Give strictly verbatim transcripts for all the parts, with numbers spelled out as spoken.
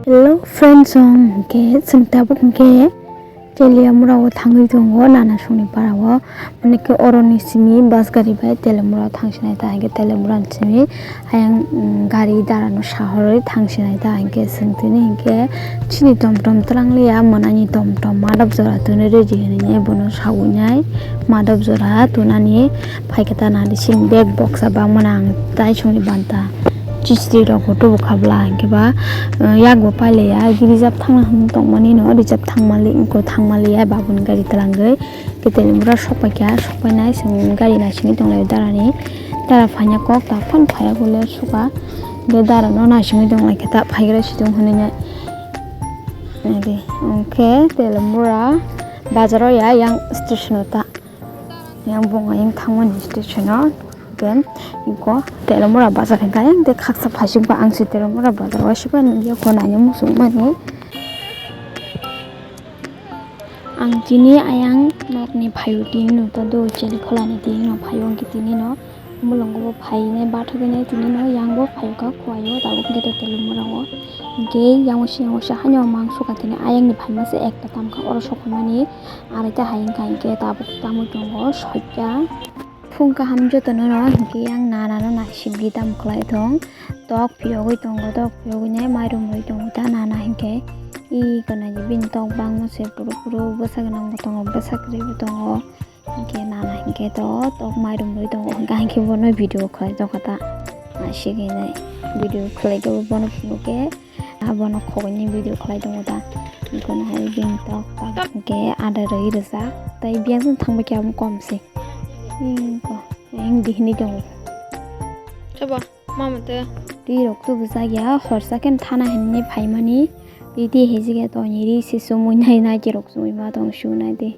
Hello friends, chwng hwnkhe chwng tabuk hwnkhe Teliamura o thangwi tongo, nana songni para o. Mane khe oroni simi bus gari bai Teliamura o thang sinai ta, hwnkhe Teliamura ni simi ayang, mm, gari dara no sahorwi thang sinai ta, hwnkhe chwng tini hwnkhe chini tom tom twlang liya, mwnani tom tom madap jora tuni ready hwnwi bono sawi nai madap jora tunani phaikhe ta nani sini bag boksa bangmani ang tai songni banta. Chisti rok bo tubu kha bwla hwnkhe ba, eh, yak bo pailaiya, reserve thangna hwn tongmani no, reserve thangmali, wngkha thangmaliya, babuni gari twlangwi. Khe Teliamura sokpaikha, sokpainai chwng gari naisingwi tonglaio darani. Dara phaina kok ta phano phaiya bole suka. Hwnkhe dara no naisingwi tonglaikha ta phaigra situng hwnwi nai. Naidi, hwnkhe Teliamura bazaro ya yang station o ta. Yang bung ayang thangmani station o, then iko Teliamura bazar hwnkha, ayang tei khaksa phaisingkha ang se Teliamura bazar o, waisa phano nukya kho naina muchungmani. Ang tini ayang nokni phaio, tini no ta do cheli kholani tini no phaio, hwnkhe tini no bolongo bo phainai bathogwi nai, tini no yang bo phaio kha khuaio, tabuk hwnkhe Teliamura o, hwnkhe yang usi yang usi haino mangso kha tini ayang ni phaima se ekta tamkha oro sokomani. Araita hai wngkha hinkhe tabuk tamo tongo soita. Phung kaham jotono no hinkhe yang nana no naisingwi tamo khlai thung. Tok phiyogwi tongo, tok phiyogwi nai mairum rwi tongo ta nana hinkhe. I gana je bini tok bangma se puro puro bwsa gwnang bo tongo, bwsa kwrwi bo tongo. Hinkhe nana hinkhe to tok mairum rwi tongo, hinkhe hinkhe bono video khlai tongkha ta. Naisigwi nai video khlai khe bono phunukhe. Abono khogwi ni video khlai tongo ta. Ikono hai bini tok tak hwnkhe ada rwi rijak. Tai biyang thangba khe amo kom se. Iko, eng di hinwi tongo. Chabo, mama te. Twi rok tubu jak ya, horsa khe thana hinwi phaimani. Twi twi hijike tongni ri se sumui nai nai ke rok sumui ma tong su nai de.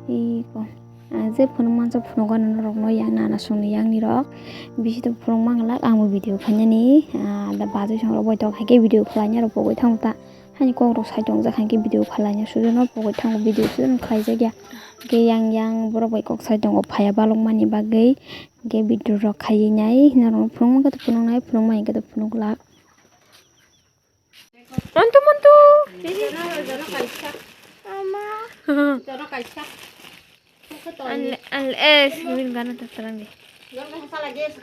Iko. Ah, je phunuk mansa phunuk gana norok no yang nana songni yang ni rok. Bisi to phunuk manglak ang bo video khainani. Ah, da bazui song rok bai tok hai khe video khlaina rok pogwi thang ta. Hani kok rok sai tong jak hai khe video khlaina sujono pogwi thango video sujono khlai jak ya. Hwnkhe yang yang borok bai kok sai tongo phaiya balok mani bagwi. Hwnkhe video rok khaiwi nai norok phunuk mankhe to phunuk nai phunuk mankhe to phunuk lak. Montu, montu. Mama. Anle, anle, eh, sibin gana tatalang de.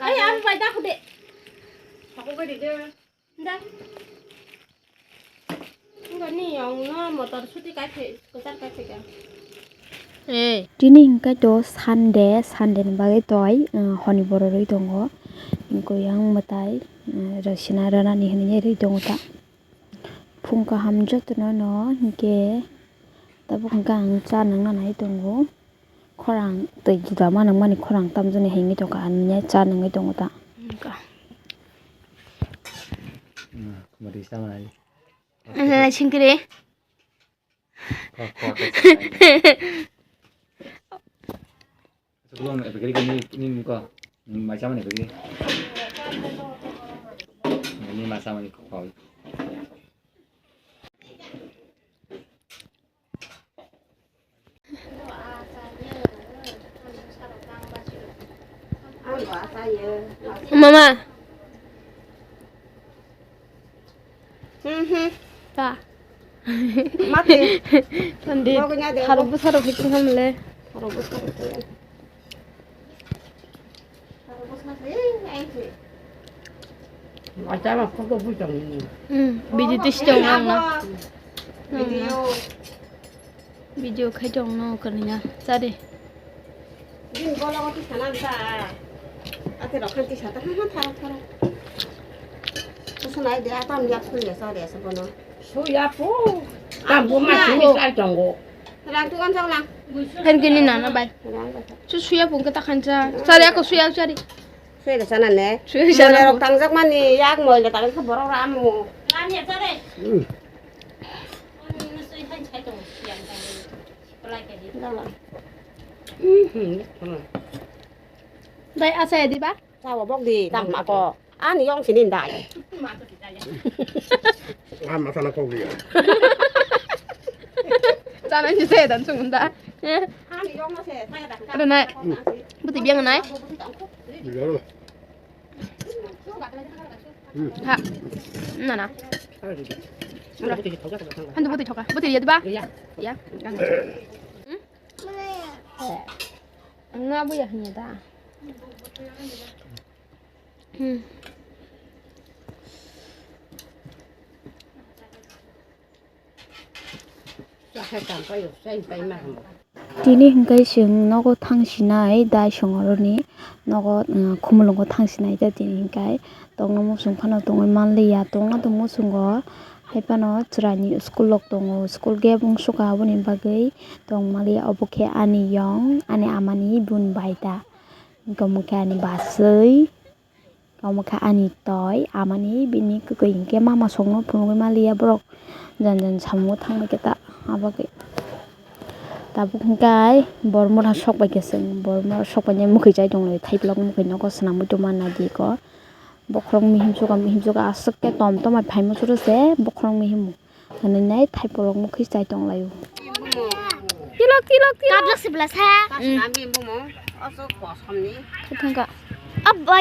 Ay, ang pai dak de. Ako ba de. Da. Enggak nih, yang no motor suti kai pe, kocar kai pe kan. Eh. Tini hwnkhe to Sunday, Sunday ni bagwi toi, uh, honi borok rwi tongo. Hwnkhe yang mwtai, uh, rosina rana ni hinwi rwi tongo ta. Phung kaham jotono no hinkhe tabuk hinkhe ang cha nangna nai tongo. Khorang twi juda ma nangmani khorang tamjani hinwi tongkha, ani cha nangwi tongo ta. Wngkha. Hmm, mari sama nai. Singkiri. Ko, ko, ko, ko. Sebelum, eh, begini, ini, ini, ini, ko. Ini macam mana begini? Ini macam ini, ko, ko. Mama. Mhm. Ta. Mati. Tandi. Rogo nya de. Harok bwsarok hiting hamle. Harok bwsarok. Harok bwsarok. Acha ma photo bujang ni. Hmm, bidi tistong ang na. Video. Video khai tong no kani na. Chari. Din bola ko tisana ta. Ate rok khan tisata ha ha thara thara. Tisana ai de atam ya phul ya sa de sa bono. Suya pu. Tam bu ma sini sai tongo. Rang tu kan sa lang. Kan kini nana bai. Rang ka sa. Su suya pung kata khansa. Chari ako suya chari. Suya sana ne. Suya sana. Rok tangjak mani yak moi le tangjak borok ramu. Rani ya chari. Hmm. Dai asa ya di ba? Sawa bok di tam ako. Ani yong sini dai. Ah, masa na kok dia. Sana ni saya dan sungunda. Ani yong na saya saya dan. Ada nai. Buti biang nai. Iya. Ha. Nana. Hando bwtwi thoka. Bwtwi ya diba? Ya. Ya. Nga buya hanya da. Hmm. Tini hwnkhe chwng nogo thang sinai dai songoroni nogo, uh, khumulwngo thang sinai ta tini hwnkhe tongno muchung phano tongwi manliya tongna tong muchungo hai phano chwraini school rok tongo school gate wngsuka aboni bagwi tong manliya obo khe ani yong ani amani bun bai ta. Hwnkhe omo khe ani bachwi, omo khe ani toi, amani bini kwkwi hinkhe mama songno phunugwi manliya borok. Jan jan samungo thangbai khe ta, abagwi. Tabuk hinkhe bormora sokbai khe chwng, bormora sokbainai mwkhwi chai tonglaio, thaiplok mwkhwi nogo swnamwi tongma naidi eko. Bokhorok mihim suka, mihim suka aswk khe tom tom bai phaima suru se bokhorok mihimo. Hwnwi nai thaiplok mwkhwi chai tonglaio. Tilok, tilok, tilok. Kabla sibla sa. Thangka. Abba.